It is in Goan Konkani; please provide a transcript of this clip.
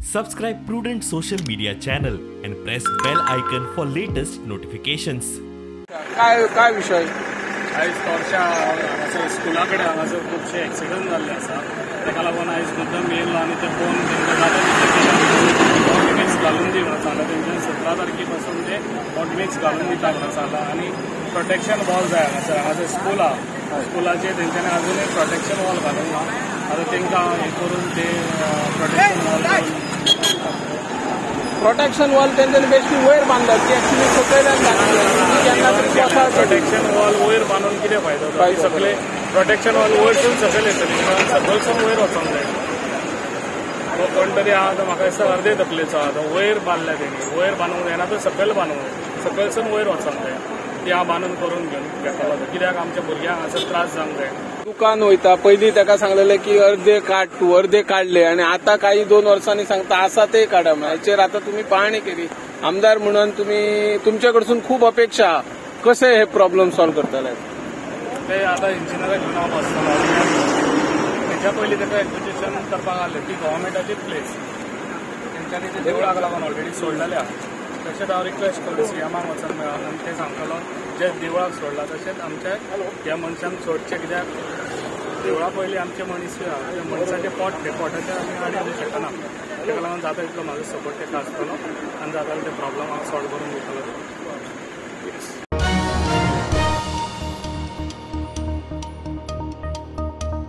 Subscribe Prudent Social Media channel and press bell icon for latest notifications. काय काय विषय? आयज तोरशा हांगासर स्कुला कडेन हांगासर खुबशे एक्सिडंट जाल्ले आसा. ताका लागून आयज मुद्दम येयलो आनी ते फोन तांकां जाता तितले हॉट मिक्स घालून दी म्हणून सांगला. तेंच्यानी 17 तारखे पासून ते हॉट मिक्स घालून दिता म्हणून सांगला. आनी प्रोटेक्शन वॉल जाय हांगासर. हांगासर स्कूल आहा, स्कुलाचेर तेंच्यांनी अजूनय प्रोटेक्शन वॉल घालूंक ना. आतां तांकां हें करून ते प्रोटेक्शन वॉल प्रोटेक्शन वॉल तेंच्यांनी बेश्टी वयर बांदला ती एक्चुअली सकयल्यान बांदली. प्रोटेक्शन वॉल वयर बांदून कितें फायदो? सगळे प्रोटेक्शन वॉल वयरसून सकयल येतली, सकयलसून वयर वचोंक जाय. तो कोण तरी आहा तो म्हाका दिसता अर्दे तकलेचो आहा, तो वयर बांदल्या तेणी. वयर बांदूंक जायना, तो सकयल बांदूंक जाय, सकयलसून वयर वचोंक जाय. ती हांव बांदून करून घेवन घेतलो कित्याक आमच्या भुरग्यांक हांगासर त्रास जावंक जाय. दुकान वयता पयलीं ताका सांगलेलें की अर्दे काड तूं, अर्दे काडले आनी आतां काही 2 वर्सांनी सांगता आसा ते काडा. हाचेर आतां तुमी पाहणी केली, आमदार म्हणून तुमी तुमचे कडसून खूब अपेक्षा आहा, कशें हे प्रॉब्लम सॉल्व करतले? ते आतां इंजिनियराक घेवन हांव बसतलो. तेच्या पयलीं ताका एक्विजिशन करपाक आहलें ती गव्हर्मेंटाची प्लेस, तेंच्यांनी ते देवळाक लागून ऑलरेडी सोडलेले आहा. तशेंच हांव रिक्वेस्ट करूं सीएमाक वचून मेळोन आनी ते सांगतलो जे देवळाक सोडला तशेंच आमच्या ह्या मनशांक सोडचें, कित्याक देवळा पयलीं आमचे मनीसूय आहा, त्या मनशाचें पोट तें पोटाचें आमी आड येवंक शकना. ताका लागून जाता तितलो म्हाजो सपोर्ट ताका आसतलो आनी जाता ते प्रॉब्लम हांव सॉल्व करून दितलो.